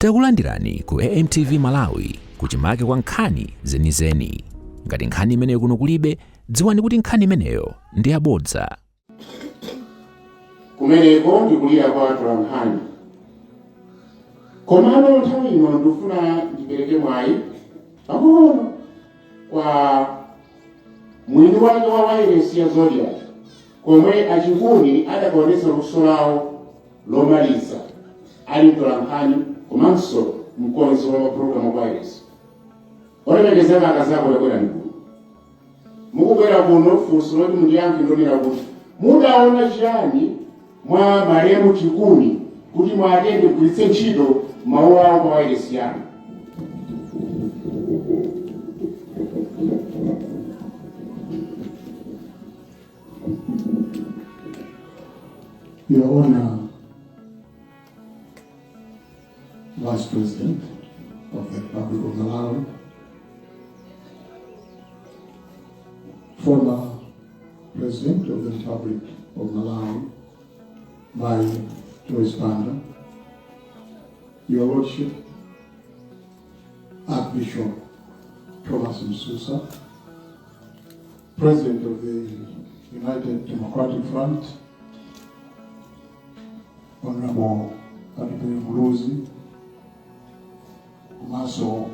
Takulandirani ku AMTV Malawi, kuchimake kwa nkhani zenizeni. Ngati nkhani imeneyo kuno kulibe, dziwani kuti nkhani imeneyo ndi yabodza. Kumeneko ndikulira kwa atolankhani. Komano nthawi ino ndifuna ndipereke mwayi pang'ono kwa mwini wake wa wailesi ya Zodiak, komwe Achikuni adakaonetsa luso lawo lomaliza ali mtolankhani komanso mkonzi wa mapulogalamu wa wailesi. Olemekezeka Akazako, tabwerani kuno. Mukubwera kuno, funso loti mundiyankhe ndonena kuti mudaona chiyani mwa malemu Chikuni kuti mwatenge kugwiritse ntchito mawu awo pa wailesi yanu? Your Honor, Vice President of the Republic of Malawi, former President of the Republic of Malawi, Mai Joyce Banda, Your Lordship, Archbishop Thomas Msusa, President of the United Democratic Front, Honorable Atupele Muluzi, komanso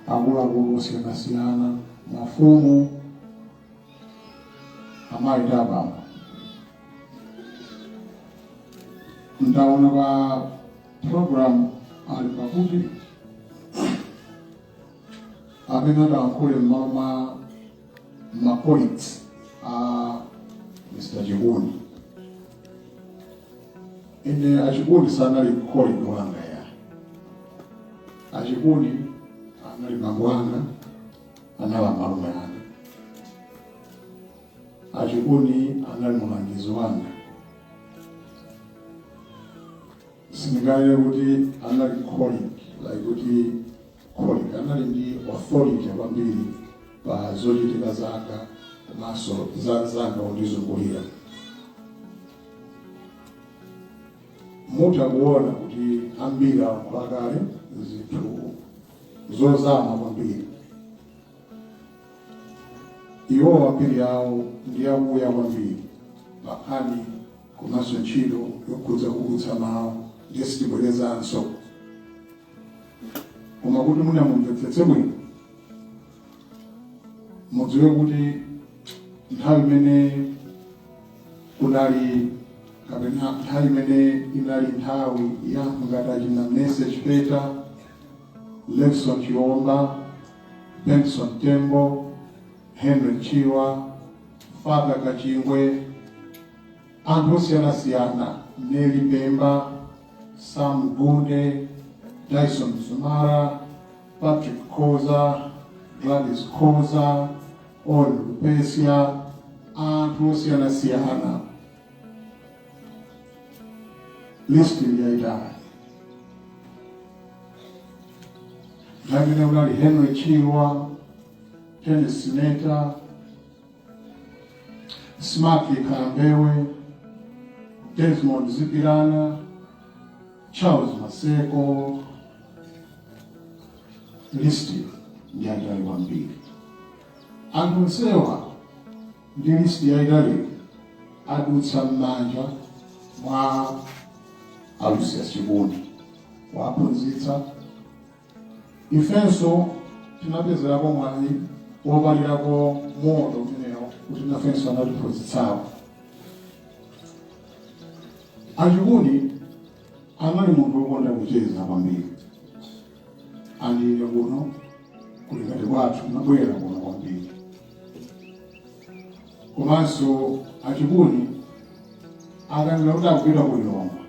akuluakulu osiyanasiyana, mafumu, amayi ndi abambo. Ndaona pa program ali pakuti amene atalankhule m'malo mwa ma colleagues a Mr. Chikuni. Ine Achikuni sanali colleague wanga ya. Achikuni anali bambo anga, anali amalume anga. Achikuni anali mulangizi wanga. Sindinganene kuti anali colleague, like kuti colleague, anali ndi authority kwambiri pa zochitika zanga komanso za anzanga ondizungulira. Mutha kuona kuti ambiri alankhula kale zinthu zozama kwambiri. Iwo ambiri awo ndi akuya kwambiri pankhani komanso ntchito yokhudza kuulutsa mawu, ndiye sitibwerezanso. Koma kuti munamumvetsetse bwino, mudziwe kuti nthawi imene kunali kapena nthawi imene inali nthawi ya ngati achina Mercy Chipeta, Levison Chiomba, Benson Tembo, Henry Chiwa, Father Kachingwe, anthu osiyanasiyana, Nelly Pemba, Sam Gunde, Dyson Zumara, Patrick Khoza, Gladys Khoza, Owen Lupesia, anthu osiyanasiyana, list ndi yayitali. Nthawi imene kunali Henry Chirwa, Tennis Simeta, Smaki Khalambewe, Desmond Zipilana, Charles Maseko, list ndi yayitali kwambiri. Anthu onsewa ndi list yayitali adutsa m'manja mwa a Lucius Chikuni waphunzitsa. Ifenso tinapezerako mwayi wopalirako moto umenewo kuti nafenso anatiphunzitsako. Achikuni anali munthu wokonda kucheza kwambiri. Andine kuno kuli ngati kwathu, nabwera kuno kwambiri. Komanso Achikuni akanena kuti akupita ku Lilongwe,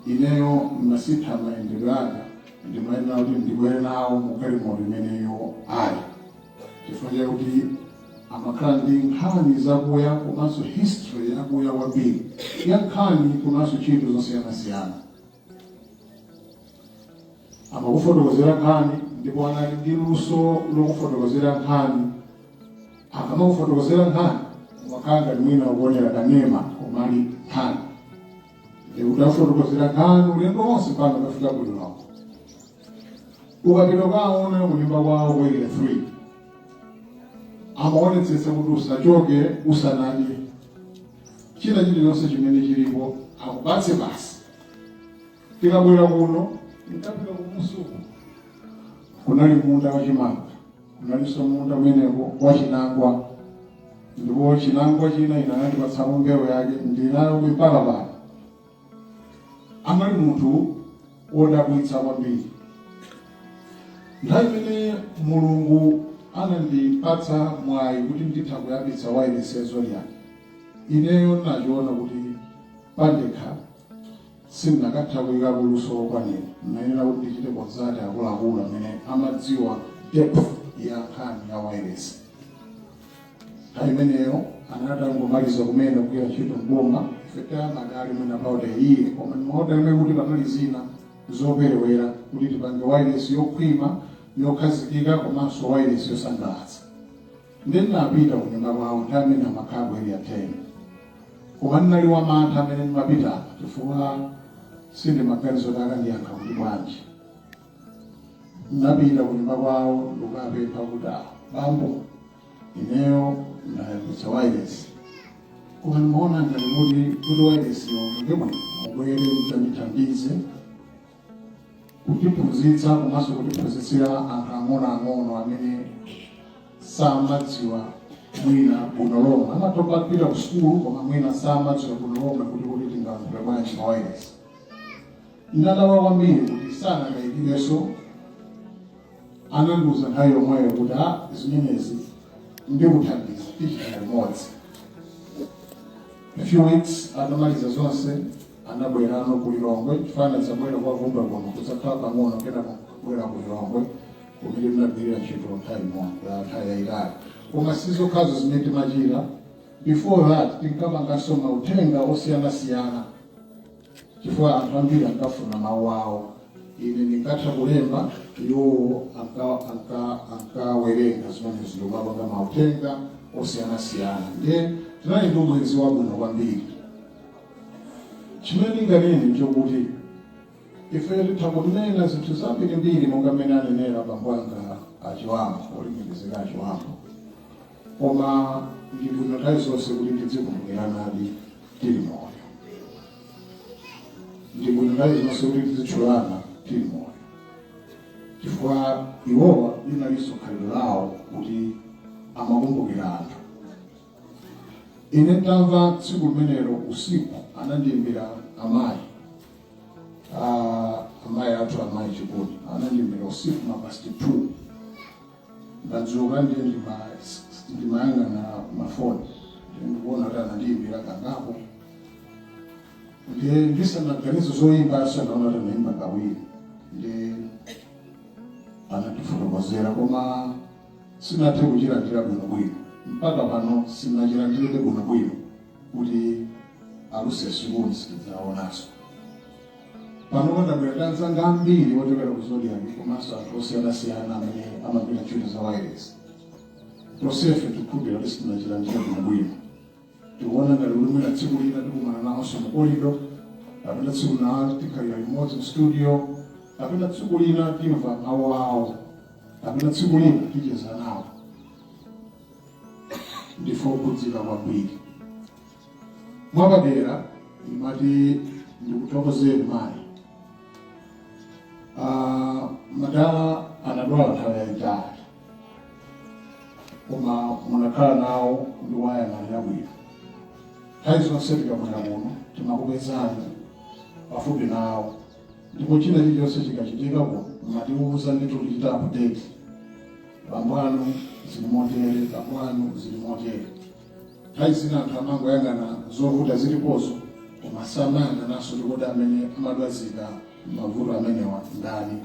ineyo mmasintha mayendedwe anga, ndimayenera kuti ndikwere nawo mu galimoto imeneyo ali, chifukwa chakuti amakhala ndi nkhani zakuya komanso history yakuya kwambiri ya nkhani komanso ntchito zosiyanasiyana. Amakufotokozera nkhani ndipo anali ndi luso lokufotokozera nkhani. Akamakufotokozera nkhani, umakhala ngati mwina ukuonera kanema koma ali nkhani. Ndikuti afotokozera nkhani ulendo wonse pano kafika ku Lilongwe. Ukapita ukaona kunyumba kwawo ku Area 3, amaonetsetsa kuti usachoke usanadye. China chilichonse chimene chilipo akupatse basi. Tikabwera kuno, nkapita kumusuku, kunali munda wachimanga, kunalinso munda umeneko wachinangwa, ndipo chinangwa china ina anandipatsapo mbewu yake, ndinayo mpaka pano. Anali munthu wodabwitsa kwambiri. Nthawi imene Mulungu anandipatsa mwayi kuti nditha kuyambitsa wireless ya Zodiak, ineyo nachiona kuti pandekha sindinakatha kuyikapo luso lokwanira. Nayenera kuti ndichite consult akuluakulu amene amadziwa depth ya nkhani ya wireless. Nthawi imeneyo anatangomaliza kumene kugwira ntchito mboma. Ife tayamba kale mwina about a year, koma ndimaona imene kuti panali zina zoperewera kuti tipange wireless yokhwima, yokhazikika, komanso wireless yosangalatsa. Ndinapita kunyumba kwawo nthawi imene amakhala ku Area 10, koma ndinali wamantha amene ndimapitapa chifukwa sindimaganiza kuti akandiyankha kuti bwanji. Ndinapita kunyumba kwawo ndikukapempha kuti, "Ah, bambo, ineyo ndayambitsa wireless, koma ndimaona ngati kuti wireless yomveke bwino, mubwere mudzandithandize kutiphunzitsa komanso kutiphunzitsira anthu ang'onoang'ono amene samadziwa mwina bwino lomwe. Amatopa kupita ku sukulu, koma mwina samadziwa bwino lomwe kuti tingalankhule bwanji pa wireless." Ndinadabwa kwambiri kuti sanakayikirenso, anandiuza nthawi yomweyo kuti, "A, zimenezi ndikuthandiza, tichita limodzi." A few weeks atamaliza zonse, anabwerano ku Lilongwe, chifukwa anadzabwera kwa Vumbwe kuno kudzakhala pang'ono, kenako kubwera ku Lilongwe kumene tinagwirira ntchito nthawi imodzi, nthawi yayitali. Koma sizokhazo zimene timachita. Before that tinkapanganso mauthenga osiyanasiyana, chifukwa anthu ambiri ankafuna mawu awo. Ine ndinkatha kulemba, iwowo ankawerenga zimenezo ndikumapanga mauthenga osiyanasiyana. Ndiye tinali ndi ubwenzi wabwino kwambiri. Chimene ndinganene nchokuti ife titha kunena zinthu zambirimbiri monga mmene anenera bambo anga Achiwambo, olemekezeka Achiwambo, koma ndi bwino nthawi zonse kuti tidzikumbukiranadi tili moyo. Ndi bwino nthawi zonse kuti tizitchulana tili moyo, chifukwa iwowa linalinso khalidwe lawo kuti amakumbukira anthu. Ine ndamva tsiku limenelo usiku anandiyimbira amayi, amayi athu, amayi Chikuni, anandiyimbira usiku ma past 2. Ndadzuka, ndiye ndimayang'ana mafoni, ndiye ndikuona kuti anandiyimbira kangapo. Ndiye ndisanaganize zoyimba, asanaona kuti anayimba kawiri, ndiye anatifotokozera, koma sinathe kuchilandira bwinobwino. Mpaka pano sinachilandirebe bwinobwino kuti a Lucius Chikuni sitidzaonanso. Pano pandabwera ndi anzanga ambiri ochokera ku Zodiak komanso anthu osiyanasiyana amene amagwira ntchito za wireless. Tonsefe tikukhulupirira kuti sitinachilandire bwinobwino. Tikuona ngati kuti mwina tsiku lina tikumana nawonso mu corridor, kapena tsiku lina tikhalira limodzi mu studio, kapena tsiku lina timva mawu awo, kapena tsiku lina ticheza nawo. Ndife okhudzika kwambiri. Mwapadera ndimati ndikuthokozeni mayi. Madala anadwala nthawi yayitali, koma munakhala nawo ndi wayang'anira bwino. Nthawi zonse tikabwera kuno timakupezani pafupi nawo, ndipo china chilichonse chikachitika kuno mmatiwuza ndithu, tichita update, "Bambo anu zili motere, bambo anu zili motere." Nthawi zina anthu amangoyang'ana zovuta zilipozo, koma samayang'ananso tikoti amene amadwazika mavuto amenewa ndani.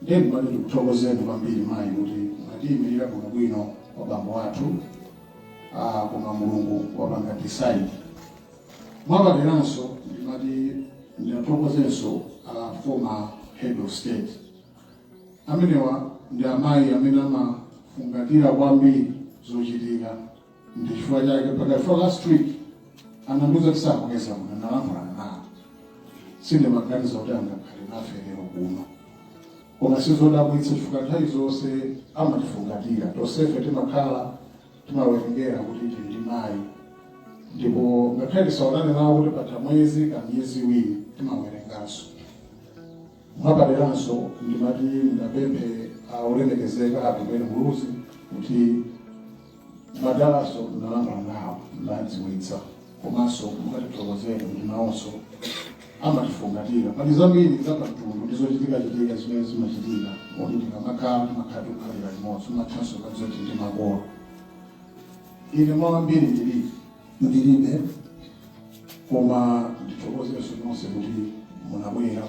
Ndiye ndimati ndikuthokozeni kwambiri mayi kuti mwatiyimirira bwinobwino kwa bambo athu, koma Mulungu wapanga decide. Mwapaderanso ndimati ndinathokozenso former head of state. Amenewa ndi amayi amene amafungatira kwambiri zochitika. Ndi chifukwa chake pakati last week anandiuza kuti sakupeza bwino, nalankhulana nawo. Sindimaganiza kuti angakhale nafe lero kuno, koma sizodabwitsa chifukwa nthawi zonse amatifungatira tonsefe. Timakhala timawerengera kuti tili ndi mayi, ndipo ngakhale tisaonane nawo kuti patha mwezi ka miyezi 2, timawerenganso. Mwapaderanso ndimati ndapemphe olemekezeka Atupele Muluzi kuti madalaso ndalankhula nawo, ndadziwitsa, komanso mukatithokozere kuti nawonso amatifungatira. Pali zambiri zapamtundu ndi zochitikachitika zimene zimachitika moti tikamakhala timakhala tikukhalira limodzi, umathanso kadzoti ndi makolo. Ine mwambiri ndilibe, koma ndithokozerenso nonse kuti munabwera.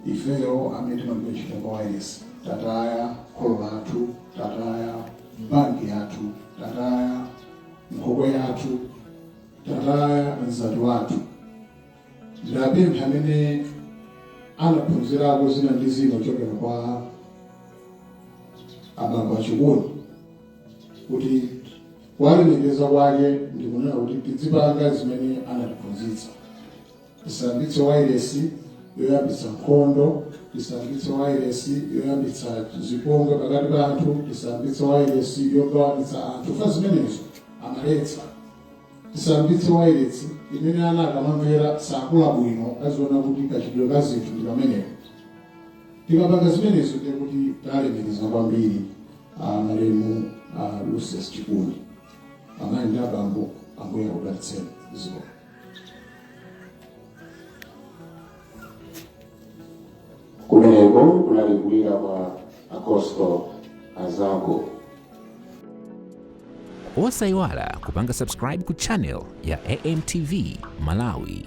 Ifeyo amene timagwira ntchito pa wireless tataya kholo lathu, tataya banki yathu, tataya nkhokwe yathu, tataya mzati wathu. Ndapempha amene anaphunzirako zina ndi zina kuchokera kwa abambo achikuni kuti kuwalemekeza kwake ndikunena kuti tidzipanga zimene anatiphunzitsa. Tisayambitse wairesi yoyambitsa nkhondo, tisayambitse wairesi yoyambitsa zipongwe pakati pa anthu, tisayambitse wairesi yogawanitsa anthu fa zimenezo amaletsa. Tisayambitse wairesi imene ana akamamvera sakula bwino, aziona kuti kachidwe ka zinthu ndi kameneko. Tikapanga zimenezo ndiye kuti talemekeza kwambiri malemu Lucius Chikuni. Amayi ndi abambo, Ambuye akudalitseni. Zikomo. Kumeneko kunali kulira kwa Agosto Azako. Osayiwala kupanga subscribe ku channel ya AMTV Malawi.